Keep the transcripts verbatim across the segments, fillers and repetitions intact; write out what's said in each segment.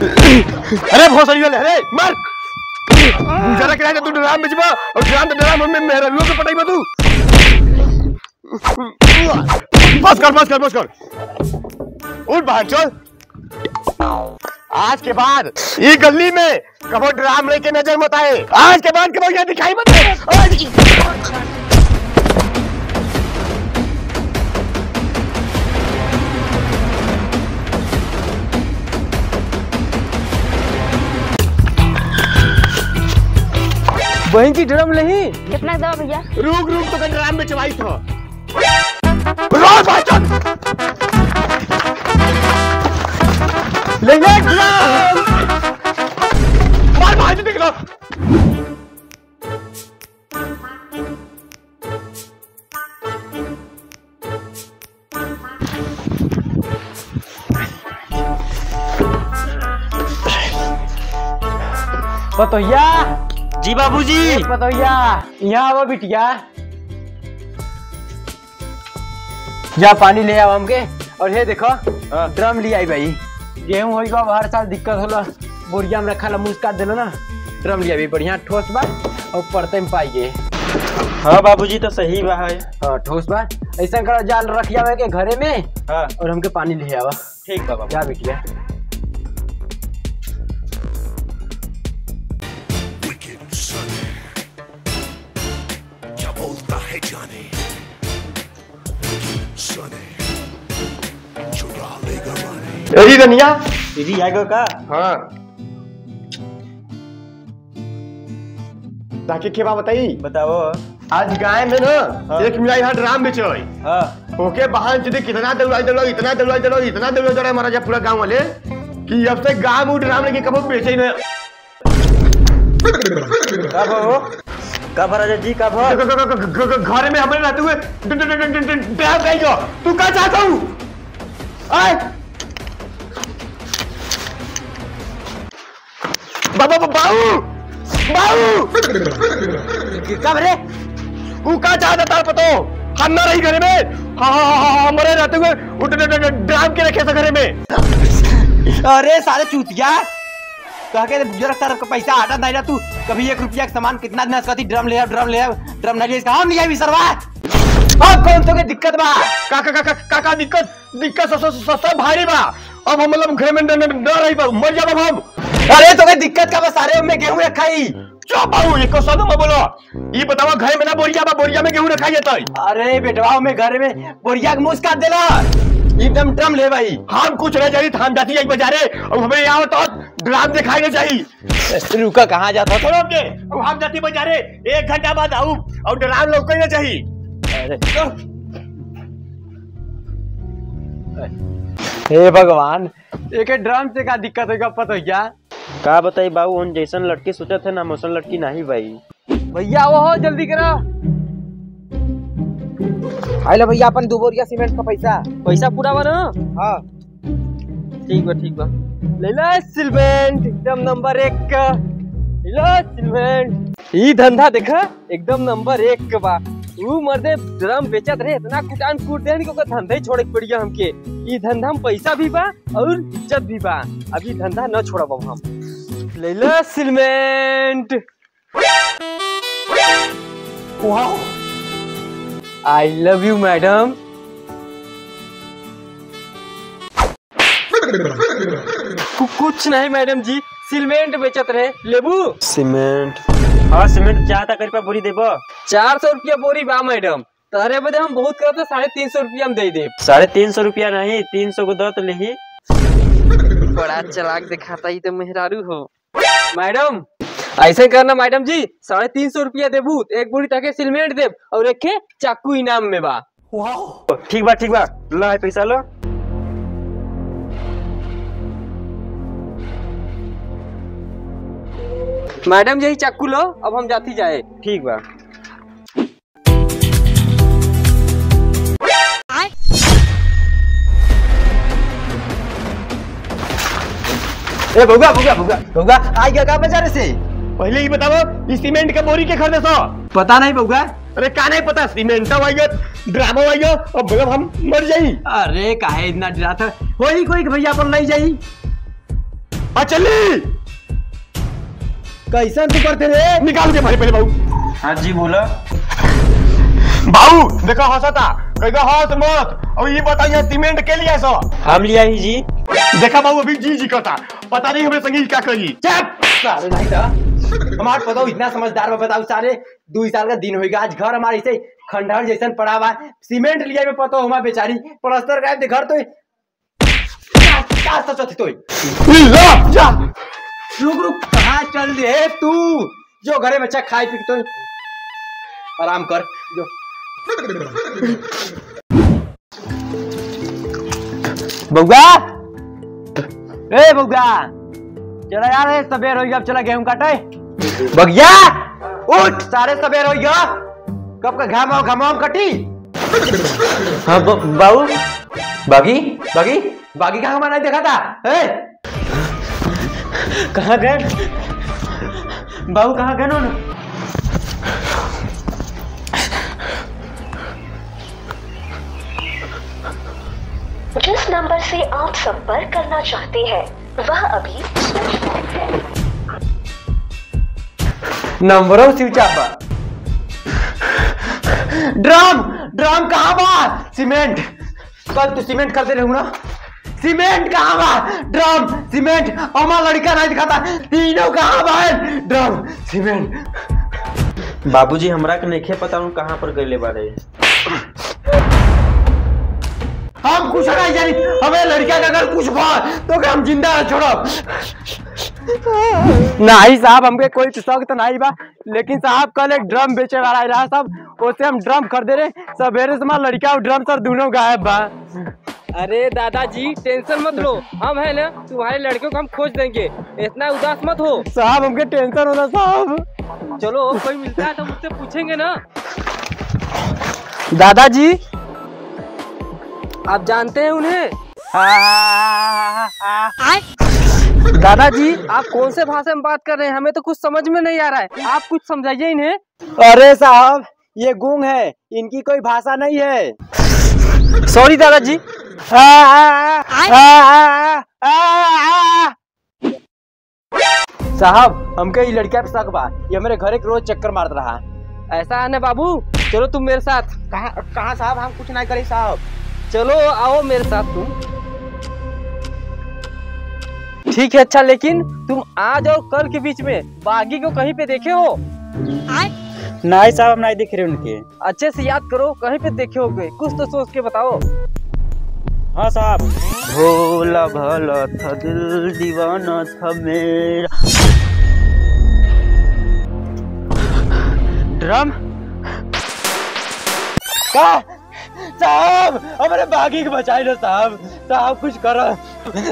अरे भोसड़ी वाले, अरे मार। गुजारा कराए तो तू ड्राम बेचबा और ड्राम तो ड्राम में मेहरारुओ के पटाई बा तू। बस कर, बस कर, बस कर। उठ बाहर चल। आज के बाद ई गली में कबो ड्राम लेके नजर मत आए। आज के बाद कबो यहाँ दिखाई मत दे। आज की बहन की ड्रम नहीं। कितना दवा भैया? रुक, रुक, तो ड्राम में चबाई था। रोज भाषण। ले ले ड्रम। मार भाई, देख लो। पतोहिया। जी बाबूजी। ए पतोहिया, यहाँ आवा बिटिया। जा पानी ले आवा हमके। और हे देखो, हाँ। ड्रम ले आई भाई। गेहूं होई बा, हर साल दिक्कत होला, बोरिया में रखा ला, मुस्का देला ना। ड्रम ले आई, बढ़िया ठोस बा और परते में पाई गए। हाँ बाबूजी, तो सही बा है। हाँ, ठोस बा। ऐसा करो, जाल रख जावे के घरे में। हाँ। और हमके पानी ले आवा। ठीक बा बाबू। जा बिटिया। Wicked son है। क्या बोलता है जाने? Son है। चुरा लेगा रानी। ए जी धनिया। जी, आएगा का? हाँ। ताकि के बा बताई? बताओ। आज गाय में ना हाँ। एक मिलाई हाथ राम बेचे होई। हाँ। ओके बहान चुदी कितना दौड़ाई दौड़ाई, इतना दौड़ाई दौड़ाई, इतना दौड़ाई दौड़ाई मारा जा पूरा गाँव वाले कि अब से गाँव में उठ राम लेके कबो बेचे ही ना। का भा हो? का भा राजा जी, का भा? घ-, घ-, घ-, घ-, घ-, घ-, घर में हमरे रहते हुए ड-, ड-, ड-, ड-, ड-, डर गई हो। तू का चाहता हूँ? आए? बाबा, बा-, बाऊ! बाऊ! का भा रे? ऊ का चाहता तार पतो? हम ना रही घरे में। हाँ, हाँ, हाँ, हाँ, हमरे रहते हुए उ ड-, ड-, ड-, ड-, ड्राम के रखे से घरे में। अरे सारे चूतिया, कह के बुजुर्ग सर के पैसा आटा नहीं ना तू, कभी एक रुपया के सामान कितना दिन से कहती ड्रम ले आओ, ड्रम ले आओ, ड्रम नहीं ले, हम नहीं आई सरवा। अब कौन तो के दिक्कत बा? का, का, का, का, का, का दिक्कत? दिक्कत स-, स-, स-, सब भारी बा। अब हम मतलब घरे में न, न, न रही बा, मर जाब हम। अरे तो के दिक्कत का बा सारे, में गेहूं रखा ही। चुप बाबू, एको शब्द मत बोलो। ई बतावा, घर में ना बोरिया बा, बोरिया में गेहूं रखा जाता है। अरे बेटवा, में घर में बोरिया के मुंह काट देला। एकदम ड्रम ले भाई। हम कुछ नहीं जानी, हम जाती जाई बाजारे, अब हमें यहाँ तो ड्राम दिखाई नहीं चाहिए। रुका, कहाँ जाता छोड़ो हमके, अब हम जाती बाजारे, एक घंटा बाद आऊ और ड्राम लौके नहीं चाहिए। अरे। हे भगवान, एक ड्रम से का दिक्कत होगा पता हो क्या? का बताई बाबू, हम जैसन लड़की सोचत है ना, वैसन लड़की नहीं भाई। भैया, वो हो, जल्दी करा। आइला भैया, अपन दो बोरिया सीमेंट का पैसा। पैसा पूरा बा ना? हाँ। ठीक बा, ठीक बा। ले ला सीमेंट, एकदम नंबर एक का। ले ला सीमेंट। ई धंधा देखा, एकदम नंबर एक का बा। ऊ मर्दे ड्रम बेचत रहे, इतना कुटान कूट देन कि ओकर धंधा ही छोड़े के पड़िया हमके। ई धंधा में पैसा भी बा और इज्जत भी बा। अब ई धंधा न छोड़ब अब हम। ले ला सीमेंट। Wow, I love you madam। कु-, कुछ नहीं मैडम जी, सीमेंट बेचत रहे, लेबू? सीमेंट? हाँ, सीमेंट चाहता कै रुपया बोरी देबो? चार सौ रुपया बोरी बा मैडम, तहरे बदे हम बहुत करत है, साढ़े तीन सौ रुपया में दे देब। साढ़े तीन सौ रुपया नहीं, तीन सौ को दो तो लेही। बड़ा चालाक दिखाता ही तो मेहरारू हो। मैडम, ऐसे करना मैडम जी, साढ़े तीन सौ रुपया देबू, एक बोरी ताके सीमेंट देब और एक चाकू इनाम में बा। ठीक बा, ठीक बा, ला है पैसा लो। मैडम, यही चाकू लो, अब हम जाती जाए। ठीक बा। ए बउआ, बउआ, बउआ, बउआ, आई गया का बाजार से? पहले ही बताओ, इस सीमेंट का बोरी के खरीदे सो? पता नहीं बउआ। अरे का नहीं पता, सीमेंट आई गया, ड्रामा आई गया, अब मतलब हम मर जाई। अरे काहे इतना डरात है? होई कोई के भैया अपन ले जाई। हाँ, चली। कैसन तू करते रे? निकाल के मारे पहले बाबू। हाँ जी, बोला। बाबू, देखा हंसता, कहेगा हंस मत। और ये बताइए, सीमेंट के लिए सो? हम लिया ही जी। देखा बाबू, अभी जी जी करता, पता नहीं हमें संगीत क्या करी। चुप! सारे नहीं था। हमार पतोह इतना समझदार बा, बताओ सारे, दुई साल का दिन होइगा, आज घर हमारे ऐसे खंडहर जैसन पड़ा बा। सीमेंट लिया में पतोह हमार बेचारी, प्लास्टर गायब दे घर तो। का, का सोचत ही तोय? ला, जा। रुक, रुक, कहाँ चल दे तू? जो घरे में अच्छा खाए पी के तोय आराम कर, जो। बउआ, ए बउआ, चला यार, ए सबेर होइ गया, अब चला गेहूं काटे। बगिया, उठ, सारे सबेर होइ गया, कब का घाम घाम कटी। हाँ ब-, बाऊ, बागी, बागी, बागी कहाँ हमारा नहीं देखा था? ए? कहाँ गए? बाऊ कहाँ गए उन्होंने? जिस नंबर से आप संपर्क करना चाहते हैं, वह अभी switch off है। नंबरो switch off बा। ड्रम, ड्रम कहाँ बा? सीमेंट, कल तू सीमेंट खरीदे रहू ना? सीमेंट कहाँ बा? ड्रम, सीमेंट, हमार लड़का नहीं दिखाता, तीनों कहाँ बा? ड्रम, सीमेंट। बाबूजी, हमरा के नइखे पता उन कहाँ पर गइले बारे। हम कुछ नहीं जानी, हमें लड़का का अगर कुछ भा तो के हम जिंदा ना छोड़ब। नहीं साहब, हमके कोई शक तो नहीं बा, लेकिन साहब कल एक ड्रम बेचे वाला आइल रहा साहब, ओसे हम ड्रम खरीदे रहे, सबेरे से हमार लड़का और ड्रम सर दोनों गायब बा। अरे दादाजी, टेंशन मत लो, हम है ना, तुम्हारे लड़के को हम खोज देंगे, इतना उदास मत हो। साहब, हमके टेंशन होला साहब। चलो, कोई मिलता है तो उससे पूछेंगे ना। दादाजी, आप जानते हैं उन्हें? आ, आ, आ, आ, आ। दादाजी, आप कौन से भाषा में बात कर रहे हैं? हमें तो कुछ समझ में नहीं आ रहा है, आप कुछ समझाइए इन्हें। अरे साहब, ये गूंग है, इनकी कोई भाषा नहीं है। सॉरी दादाजी। आ, आ, आ, आ। साहब, हमके ई लड़का पे शक बा, ये हमरे घरे के रोज चक्कर मारत रहा। ऐसा है ना बाबू, चलो तुम मेरे साथ। कहाँ, कहाँ साहब, हम कुछ नहीं करी साहब। चलो आओ मेरे साथ तुम। ठीक है, अच्छा, लेकिन तुम आज और कल के बीच में बागी को कहीं पे देखे हो? नहीं साहब, हम नहीं देख रहे उनके। अच्छे से याद करो, कहीं पे देखे होगे, कुछ तो सोच के बताओ। हाँ साहब। भोला भाला था दिल, दीवाना था मेरा। ड्रम? का? साहब, हमरे बागी के बचाई लो साहब। साहब, कुछ करो,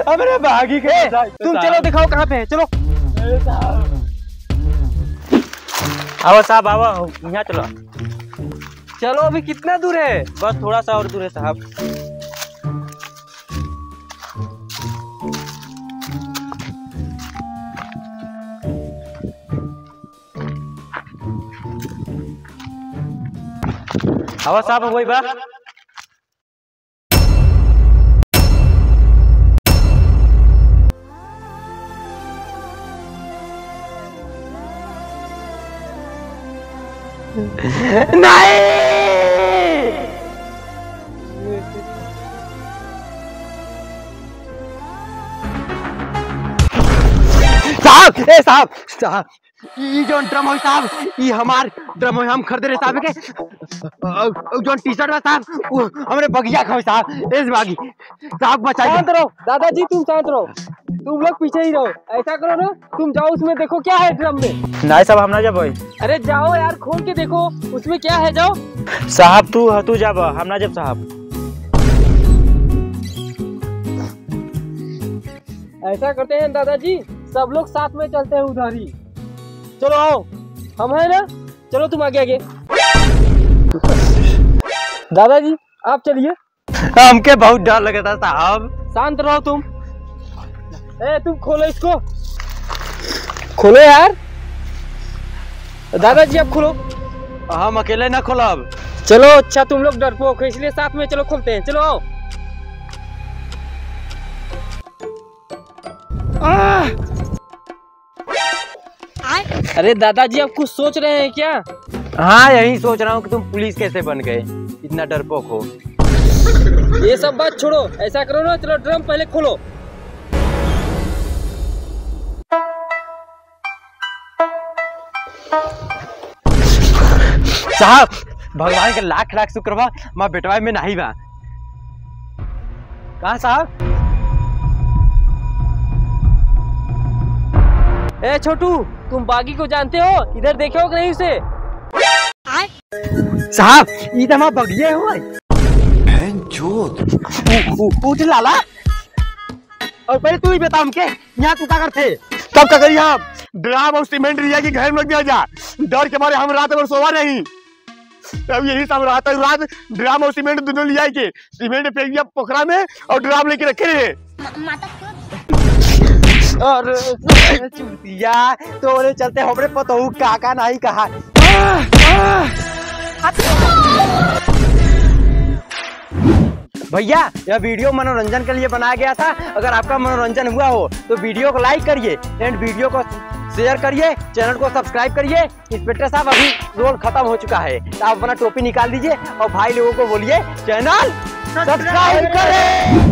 हमरे बागी के ए, बचाई लो तुम साहब। चलो दिखाओ कहाँ पे है, चलो। ए, साहब। आओ साहब, आओ, यहाँ चलो। चलो, अभी कितना दूर है? बस थोड़ा सा और दूर है साहब। आवा साहब, वही बा। नहीं! साहब, ए साहब, साहब, ई जौन ड्रम होई साहब, ई हमार ड्रम होई, हम खरीदे रहे साहब के। अ, अ, जौन टी-शर्ट बा साहब, उ हमरे बगिया के होई साहब, एस बागी। साहब बचाइए। शांत रहो दादाजी, तुम शांत रहो, तुम लोग पीछे ही रहो। ऐसा करो ना, तुम जाओ उसमें देखो क्या है ड्रम में। नहीं साहब, हम ना जाबे। अरे जाओ यार, खोल के देखो उसमें क्या है, जाओ। साहब तू, तू जाबा, हम ना जाब साहब। ऐसा करते हैं दादाजी, सब लोग साथ में चलते हैं उधर ही। चलो आओ, हम हैं ना, चलो तुम आगे आगे। दादाजी आप चलिए। हमके बहुत डर लगता साहब। शांत रहो तुम। ए तुम खोलो इसको, खोलो यार। दादाजी आप खोलो। हम अकेले ना खोलब। चलो अच्छा, तुम लोग डरपोक हो इसलिए साथ में चलो खोलते हैं, चलो आओ। अरे दादाजी, आप कुछ सोच रहे हैं क्या? हाँ, यही सोच रहा हूँ कि तुम पुलिस कैसे बन गए, इतना डरपोक हो। ये सब बात छोड़ो, ऐसा करो ना, चलो ड्रम पहले खोलो। साहब, भगवान के लाख लाख शुक्र बा, माँ बेटवा में नहीं बा। कहाँ साहब? ए छोटू, तुम बागी को जानते हो? इधर देखे हो कि नहीं उसे? साहब, ई त हमार बगिये हुआ। बहन चोद। उ-, उ-, उठ लाला। और पहले तू ही बता हमके, यहाँ तू का करते? तब का करी हम? ड्राम और सीमेंट लिया के घर में लग दिया जा। डर के मारे हम रात भर सोवा नहीं। तब यही सब रात रात ड्राम और सीमेंट दोनों लिया के सीमेंट फेंक दिया पोखरा में और ड्राम लेके रखे रहे। और चुतिया, तोरे चलते हमरे पतोहू काका नहीं कहा। भैया, यह वीडियो मनोरंजन के लिए बनाया गया था। अगर आपका मनोरंजन हुआ हो तो वीडियो को लाइक करिए and वीडियो को शेयर करिए, चैनल को सब्सक्राइब करिए। इंस्पेक्टर साहब, अभी रोल खत्म हो चुका है, तो आप अपना टोपी निकाल दीजिए और भाई लोगों को बोलिए, चैनल सब्सक्राइब करें।